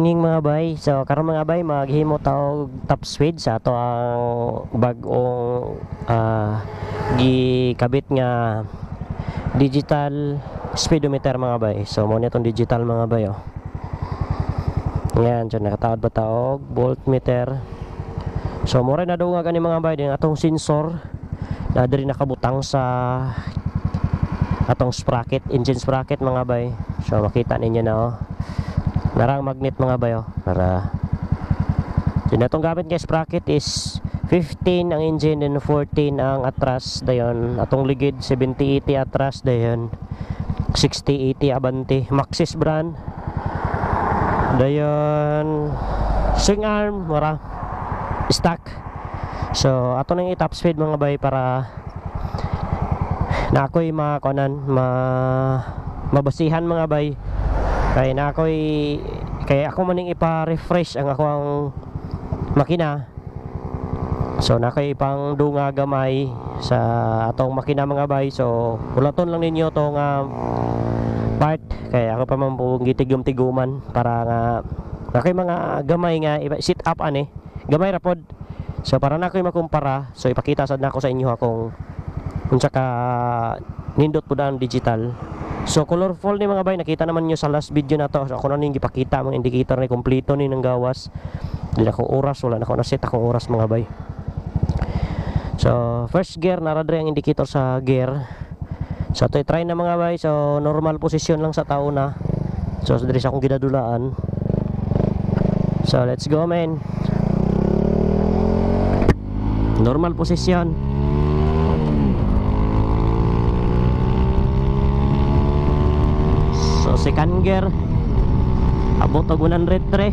Morning mga bay. So karon mga bay, maghimo ta og top speed sa ato ang bag-ong gikabit nga digital speedometer mga bay. So mo ni atong digital mga bay, oh. Yan, so nakataod ba ta og voltmeter. So mo rin nadungag ani mga bay din atong sensor na diri nakabutang sa atong sprocket, engine sprocket mga bay. So makita ninyo na, oh. Narang magnet mga bayo. Nara. So atong gamit nga sprocket is 15 ang engine and 14 ang atras dayon. Atong ligid 70-80 atras dayon. 60-80 abante. Maxxis brand. Dayon swing arm mura stock. So ato nang i-top speed mga bay para na ako'y makunan, mabasihan mga bay. Kaya na ako'y, kaya ako maning ipa-refresh ang ako ang makina. So na ako'y ipang dunga gamay sa atong makina mga bay. So ulaton lang ninyo tong part. Kaya ako pa man po gitigom-tiguman para nga ako'y mga gamay nga sit up ani. Gamay ra pod. So para na ako'y makumpara, so ipakita sad nako sa inyo akong unsa ka nindot pud ang digital. So colorful ni mga bay, nakita naman niyo sa last video na to. So ako na ning gipakita mga indicator ni kompleto ni ng gawas. Di na akong oras, wala na ako na set akong oras mga bay. So first gear, nara diri ang indicator sa gear. So ito try na mga bay. So normal position lang sa tao na. So diri sa akong ginadulaan. So let's go man. Normal position. So second gear, abot og 103.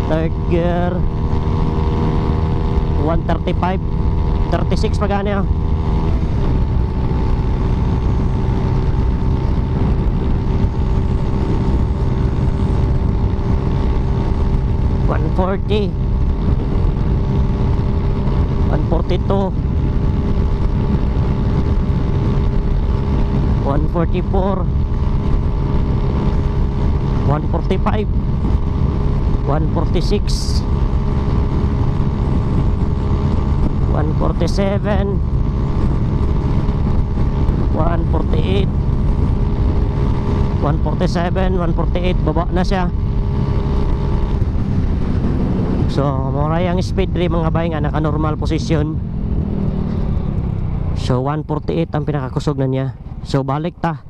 Third gear 135, 36 pa gani, oh. 140, 142, 144, 145, 146, 147, 148, 147, 148, baba na siya. So mura yung speed rin mga bay nga naka normal position. So 148 ang pinakakusog na niya. So balik ta.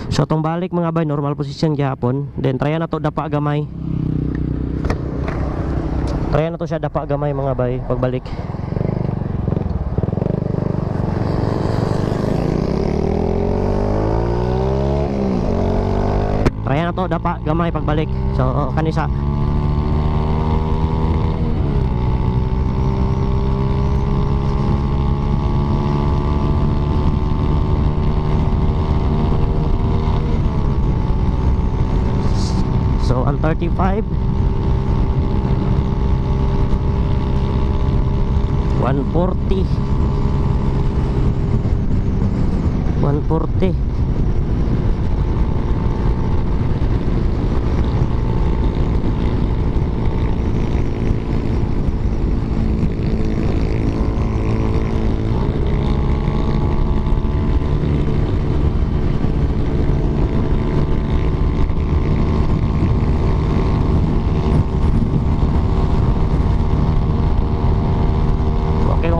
So tong balik mga bay, normal position gihapon. Then try na to dapa gamay. Try na to siya dapa gamay mga bay pagbalik. Try na to dapa gamay pagbalik. So kanisa. So 135, 140, 140.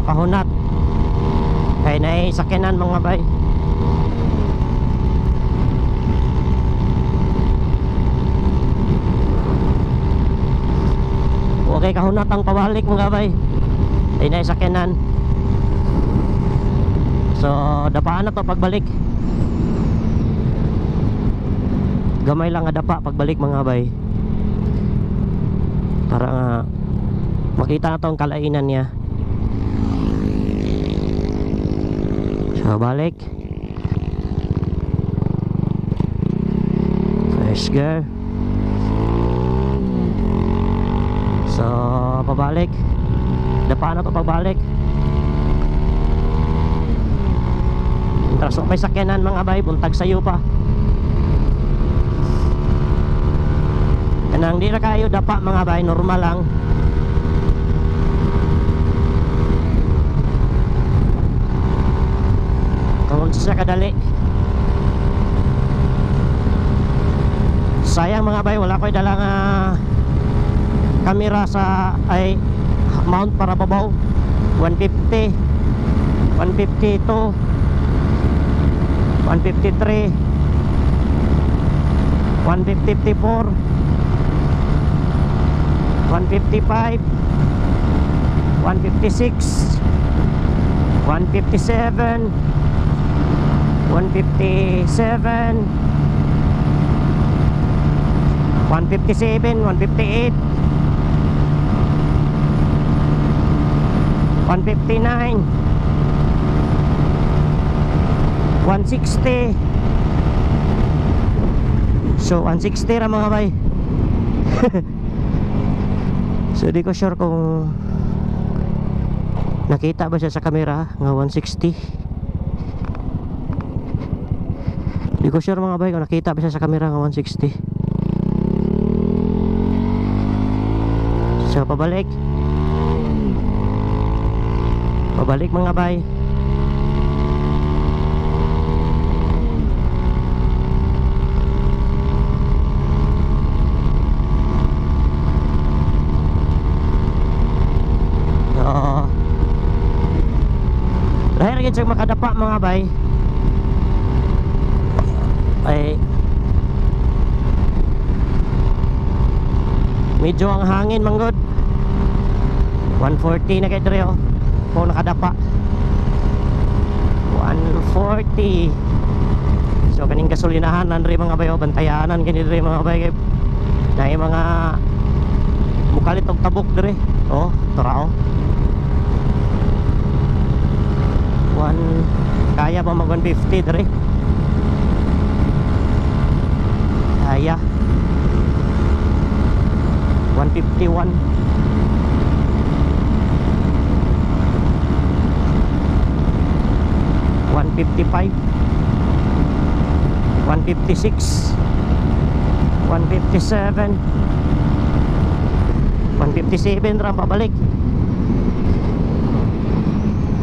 Kahunat kay nay sakyanan mga bay. Okay, kahunat ang pabalik mga bay, kay nay sakyanan. So dapaan na to pagbalik. Gamay lang nga dapa pagbalik mga bay, para nga makita na to ang kalainan niya. So balik, first gear. So pabalik, dapa na to pagbalik. Mintras wa pa'y sakyanan, mga bay, buntag sayo pa. Kanang di ra kayo dapa, mga bay, normal lang. Kung unsa siya kadali. Sayang, mga bay, wala ko'y dalang kamera sa ay mount para babaw. 150, 152, 153, 154, 155, 156, 157, 157, 157, 158, 159, 160. So 160 ra, mga bay. So di ko sure kung nakita ba siya sa kamera nga 160. Di ko sure, mga bay, kung nakita ba siya sa kamera nga 160. So pabalik. Pabalik, mga bay. So lahi ra siya makadapa, mga bay. Ay, medyo ang hangin manggod. 140 na kay dre oh. Kung nakadapa 140. So kaning gasolinahan dre, mga bay, oh, bantayanan kini dre, mga bay, kay naay mga mukalit og tabok dre. Oh, tora oh. One, kaya pa mag 150 dre. Kaya 151. 155, 156, 157, 157 ra pabalik.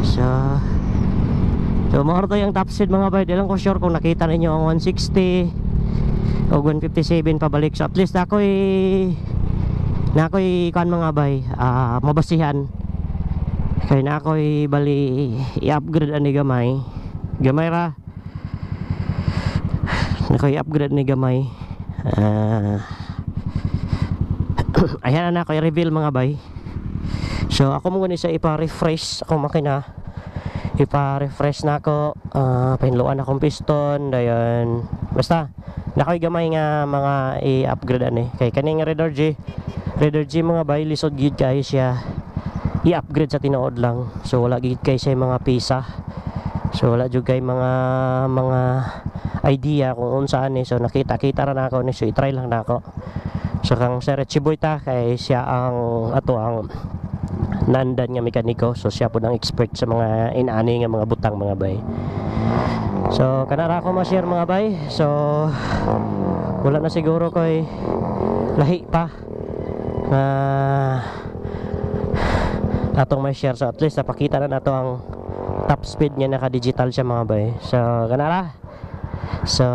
So mao to yung top speed, mga bay. Di lang ko sure kung nakita ninyo ang 160 o 157 pabalik. So at least ako'y kuan, mga bay, mabasihan kay na ako'y bali i-upgrade ani gamay. Gamay ra na i-upgrade ni gamay. Ayan na ako i-reveal, mga bay. So ako mo gani sa ipa-refresh akong makina. Ipa-refresh na ako, pahinluan akong piston dayon. Basta nakoy gamay nga mga i-upgrade ani kay kaning Raider G. Raider G, mga bay, lisod gid kayo siya i-upgrade sa tinuod lang. So wala gid kay siya mga pisa. So wala jud kay mga idea kung unsaan ni. So nakita-kita ra nako ni, so i-try lang nako. So kang Sir Chiboy ta kay siya ang ato ang nandan nga mekaniko. So siya po ang expert sa mga inani nga mga butang, mga bay. So kanara ako ma-share, mga bay. So wala na siguro koy lahi pa nga atong ma-share. So at least napakita na nato ang top speed niya, naka-digital siya, mga bay. So kanara. So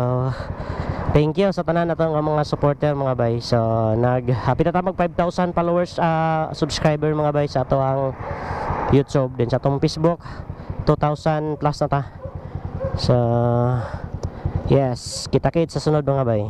thank you sa tanan natong mga supporter, mga bay. So nag happy na ta mag 5,000 followers, subscriber, mga bay, sa ato ang YouTube din sa atong Facebook 2,000 plus na ta. So yes, kita-kits sa sunod, mga bay.